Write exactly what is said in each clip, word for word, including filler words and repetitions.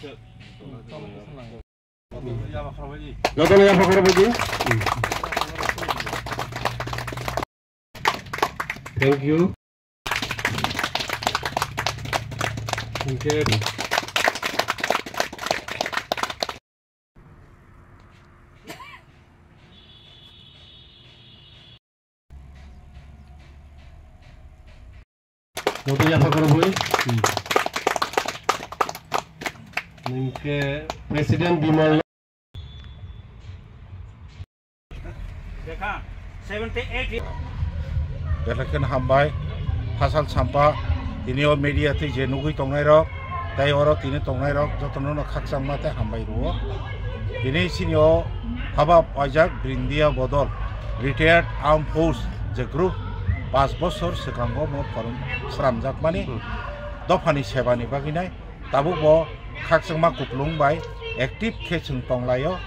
Jotono yapha khorokbaidi. Thank you. Thank you. Joto yapha khorokbai. Ningke President Bimal. Belai kheno hambai, Phasal Sampa, tini o media twi je nugwi tongnai rok, tei oro tini tongnai rok jotono no khakchangma tei hambai rwo. Tini sini o haba paijak Brindia Bodol, retired armed force je group, pas bosor swkango mo forum sramjakmani dophani sebani bagwi nai. Tabuk bo khakchangma kupulung bai active khe chwng tonglaio.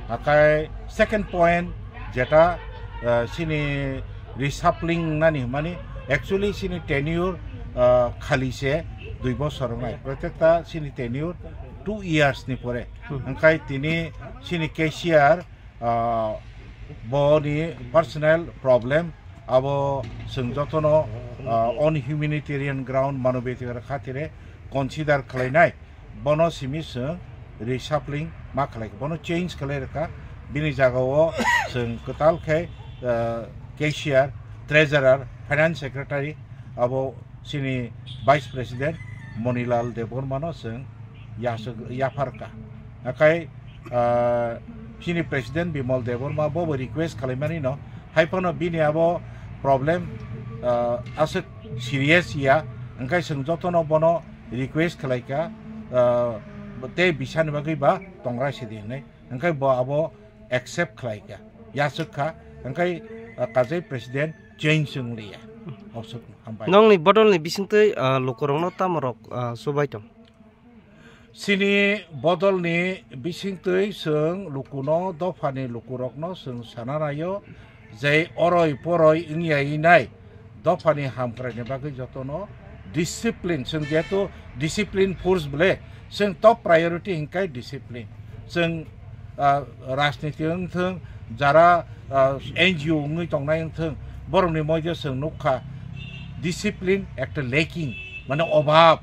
Hakai second point jeta, eh, sini reshuffling nani hwnmani, actually sini tenure, eh, khali se dui bosor wngnai. Protekta sini tenure two years ni pore. Hmm. Hwnkhe tini sini cashier, ah, boni personal problem, abo chwng jotono, ah, on humanitarian ground, manobiyadhikar khatire consider khlainai, bono simi chwng reshuffling ma khlai, bono change khlai rwkha. Bini jagao chwng kwtal khe, ah, cashier, treasurer, finance secretary, abo chini Vice President Monilal Debbarma no chwng yaswk, yapharkha. Hakai, ah, chini President Bimal Debbarma bo bo request khlaimani no, hai phano bini abo problem, ah, aswk serious ya, hwnkhe chwng jotono bono request khlaikha, ah, tei bisani bagwi ba tongra sidi hinwi, hwnkhe bo abo accept khlaikha, yaswk kha, hwnkhe, ah, kajai President change wng liya. Oswk, hambai. Nongni bodolni bisingtwi, ah, lukurokno tamorok, ah, chubai tong? Chini bodolni bisingtwi chwng lukuno, dophani lukurokno chwng sana naio, je oroi poroi wngya inai dophani hamkraini bagwi jotono discipline, chwng jehetu discipline force bole, chwng top priority hinkai discipline. Chwng, ah, rajniti wngthwng, jara, ah, N G O wngwi tongnai wngthwng, borokni moido chwng nukha discipline ekta lacking, mane obhab.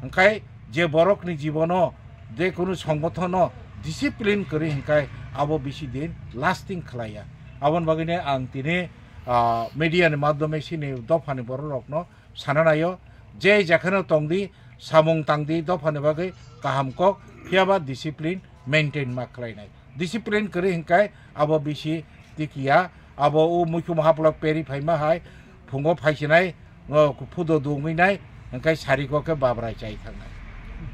Hwnkhe je borokni jibono, je kunu songothono discipline kwrwi hwnkhe abo bisi din lasting khlaiya. Aboni bagwino ang tini, ah, media ni madhyome chini dophani bororokno sana naio, je jekheno tongdi, samung tangdi, dophani bagwi kaham kok, phiyaba discipline maintain ma khlainai. Discipline kwrwi hwnkhe abo bisi tikiya, abo o muikhum haplok peri phaima hai, phungo phaisinai, o phudo dungwi nai, hwnkhe sariko khe babrai chai thangnai.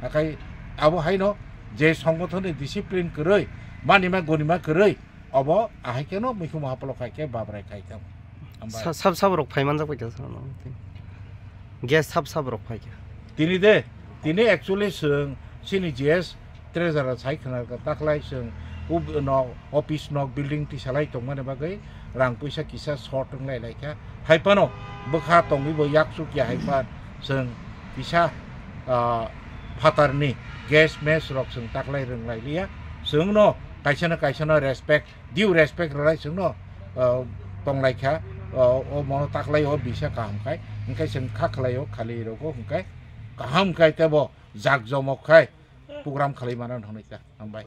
Hakai abo haino je songothono discipline kwrwi, manima gonima kwrwi, obo ahai kheno muikhum haplok hai khe babrai khai thang. Hambai. Sa-, sab sab rok phai manjak bai kha sa no. Gas sab sab rok phai kha. Tini de, tini actually chwng chini G S treasurer sai khna kha, taklai chwng ub-, no, office nok building tisalai tongmani bagwi rang puisa kisa short wnglai lai kha. Hai phano bwkha tongwi bo yak chuk ya hai phan chwng kisa, ah, phatarni gas mes rok chwng taklai rwng lai liya. Chwng no kaisa no kaisa no respect due respect rwlai chwngno, ah, tonglaikha, ah, o mono taklaio bisa kaham khai, hwnkhe chwng kha khlaio khali rogo hwnkhe kaham khai tebo jak jomok khai program khalai mano hwnwi ta hambai.